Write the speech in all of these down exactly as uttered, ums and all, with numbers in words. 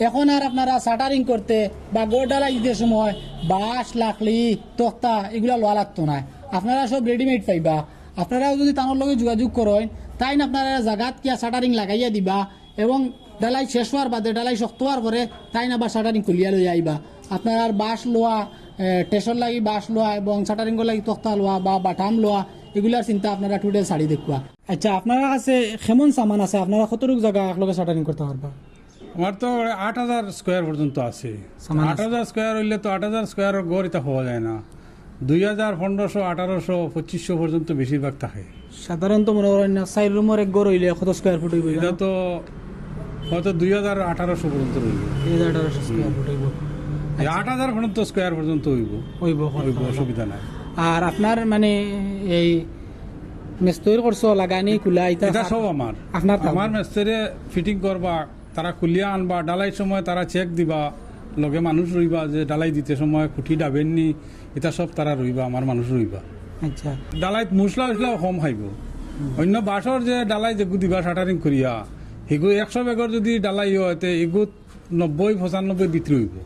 এখন আর আপনারা শাটারিং করতে বা ঘর ঢালাই দিতে সময় বাঁশ, লাকড়ি, তক্তা এগুলা লওয়া লাগতো নায়। আপনারা সব রেডিমেড পাইবা। আপনারাও যদি তানর লগে যোগাযোগ করইন, তাইন আপনারা জাগাত গিয়া শাটারিং লাগাইয়া দিবা এবং ঢালাই শেষ হওয়ার বাদে, ঢালাই শক্ত হওয়ার পরে তাইন আবার শাটারিং খুলিয়া লইয়া আইবা। আপনারার বাঁশ লওয়া, এ, টেসর লাগি বাঁশ লওয়া এবং শাটারিংর লাগি তক্তা লওয়া বা বাটাম লওয়া, এগুলার চিন্তা আপনারা টোটাল ছাড়ি দেখবা। আচ্ছা, আপনারার কাছে কেমন সামান আছে? আপনারা কতটুক জাগা একলগে শাটারিং করতা পারবা? আমার তো আট হাজার স্কোয়ার পর্যন্ত আছে। সামান আছে। আট হাজার স্কোয়ার অইলে তো আট হাজার স্কোয়ারর ঘর ইতা পাওয়া যায় না। দুই হাজার, পনেরোশো, আঠারোশো, পঁচিশশো পর্যন্ত বেশিরভাগ থাকে। সাধারণত মনে করেন না, চাইর রুমর এক ঘর অইলে কত স্কোয়ার ফুট অইবো? ইটা তো হয়তো দুই হাজার আঠারোশো পর্যন্ত অইবো। দুই হাজার আঠারোশো স্কোয়ার ফুট অইবো। এই আট হাজার পর্যন্ত স্কোয়ার পর্যন্ত অইবো। অইবো, অইবো, অসুবিধা নাই। আর আপনার মানে এই মেস্তরি খরচ, লাগানি, খুলা, ইটা ইটা সব আমার। আপনার তো? আমার মেস্তরি ফিটিং করবা, তারা খুলিয়া আনবা, ঢালাইর সময় তারা চেক দিবা, লগে মানুষ রইবা যে ঢালাই দিতে সময় খুঁটি ডাবেননি, ইটা সব তারা রইবা, আমার মানুষ রইবা। আচ্ছা। ঢালাইত মশলা উশলাও কম খাইবো। অন্য বাঁশর যে ঢালাই যেগু দিবা শাটারিং করিয়া, হিগু একশো ব্যাগর যদি ঢালাই হয়, তে ইগুত নব্বই পঁচানব্বই ভিতরে অইবো।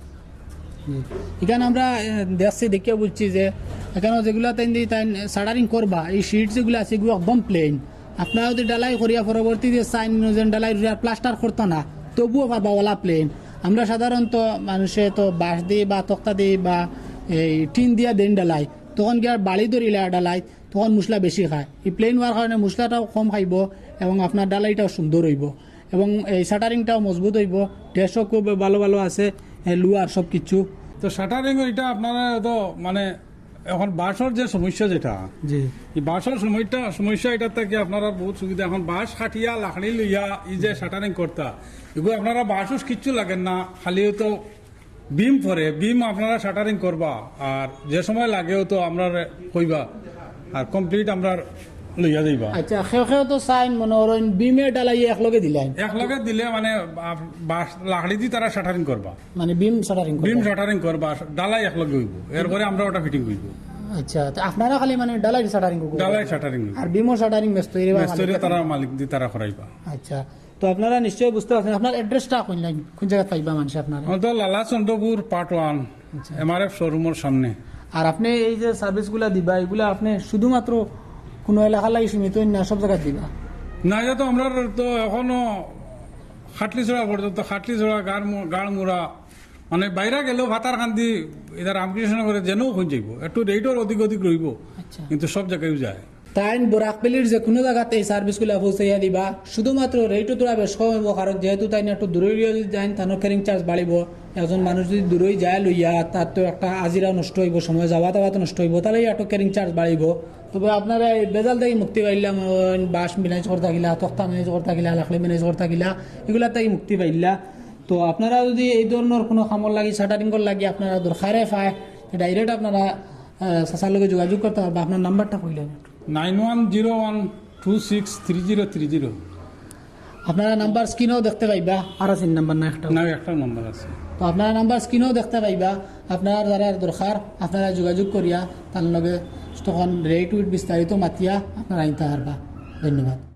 জি। এখানে আমরা, এ, দেখছি, দেখিয়া বুঝছি যে এখানে যেগুলা তাইন দি তাইন শাটারিং করবা, এই শিট যেগুলা আছে, এগুলো একদম প্লেন। আপনারা যদি ঢালাই করিয়া পরবর্তীতে চাইন যেন ঢালাই রুইয়া প্লাস্টার করতা না, তবুও পারবা ওলা প্লেন। আমরা সাধারণত মানুষে তো বাঁশ দি বা তক্তা দি বা এই টিন দিয়া দেন ঢালাই, তখন গিয়া বাড়ি ধরিলা ঢালাই, তখন মশলা বেশি খায়। এই প্লেন হওয়ার কারণে মশলাটাও কম খাইবো এবং আপনার ঢালাইটাও সুন্দর অইবো এবং এই শাটারিংটাও মজবুত অইবো। ড্রেসও খুব ভালো ভালো আছে, এ, লোহার সব কিছু। তো শাটারিং ইটা আপনারা তো মানে এখন বাঁশর যে সমস্যা যেটা, জি। এই বাঁশর সময়টা, সমস্যা ইটা থাকি আপনারা বহুত সুবিধা। এখন বাঁশ কাটিয়া লাকড়ি লইয়া এই যে শাটারিং করতা, এগু আপনারা বাঁশ উস কিচ্ছু লাগের না, খালি তো বিম পরে, বিম আপনারা শাটারিং করবা, আর যে সময় লাগেও তো আমরারে কইবা, আর কমপ্লিট আমরা লইয়া যাইবা। আচ্ছা, কেউ কেউ তো চাইন মনে করইন বিমে ঢালাই একলগে দিলাইন। একলগে দিলে মানে বা-, বাঁশ লাকড়ি দি তারা শাটারিং করবা। মানে বিম শাটারিং করবা। বিম শাটারিং করবা, ঢালাই একলগে অইবো, এরপরে আমরা ওটা ফিটিং অইবো। আচ্ছা, তো আপনারা খালি মানে ঢালাই শাটারিং করবা? ঢালাই শাটারিং অইবো। আর বিমও শাটারিং মেস্তরি বা মেস্তরি মালিক তারা আছে? মালিক দি তারা করাইবা। আচ্ছা, তো আপনারা নিশ্চয়ই বুঝতে পারছেন, আপনার অ্যাড্রেসটা কোন লাইন, কোন জায়গাত পাইবা মানুষে আপনারা? আমার তো লালা চন্দ্রপুর পার্ট ওয়ান, আচ্ছা। এমআরএফ শোরুমর সামনে। আর আপনি এই যে সার্ভিসগুলা দিবা, এগুলা আপনি শুধুমাত্র কোনো এলাকার লাগি সীমিত না, সব জায়গাত দিবা? না, এটা তো আমরা তো এখনো খাটলিছড়া পর্যন্ত, খাটলিছড়া, গাড়মু-, গাড়মুড়া, মানে বাইরে গেলেও ভাতারকান্দি, এটা রামকৃষ্ণনগরে যেনও হয়ে যাইব, একটু রেটও অধিক অধিক রইব, আচ্ছা। কিন্তু সব জায়গায়ও যায়। তাইন বরাক ভ্যালির যে কোনো জায়গাতে এই সার্ভিসগুলা পৌঁছাইয়া দিবা, শুধুমাত্র রেটও থোড়া বেশ কম হইব, কারণ যেহেতু তাইন একটু দূরে যদি যাইন, তানোর ক্যারিং চার্জ বাড়িব। একজন মানুষ যদি দূরেই যায় লইয়া, তার তো একটা হাজিরা নষ্ট হইব, সময় যাওয়া তাওয়া তো নষ্ট হইব, তাহলে একটু ক্যারিং চার্জ বাড়িব। তবে আপনারা এই বেজাল থাকি মুক্তি পাইলা, মনে করেন বাঁশ ম্যানেজ করে থাকিলা, তক্তা ম্যানেজ করে থাকিলা, লাকড়ি ম্যানেজ করে থাকিলা, এগুলা থাকি মুক্তি পাইলা। তো আপনারা যদি এই ধরনের কোনো কামর লাগি, শাটারিংর লাগি আপনারা দরকারে পায়, ডাইরেক্ট আপনারা, আহ, চাচার লগে যোগাযোগ করতা পারবা। আপনার নাম্বারটা কইলেন একটু। Nine one zero one two six three zero three zero. আপনারা নাম্বার স্ক্রিনেও দেখতে পাইবা। আর আছে নাম্বার না একটা? না, একটা নাম্বার আছে। তো আপনারা নাম্বার স্ক্রিনেও দেখতে পাইবা। আপনারা যারা দরকার, আপনারা যোগাযোগ করিয়া তার লগে তখন রেট উইট বিস্তারিত মাতিয়া আপনারা আনতে পারবা। ধন্যবাদ।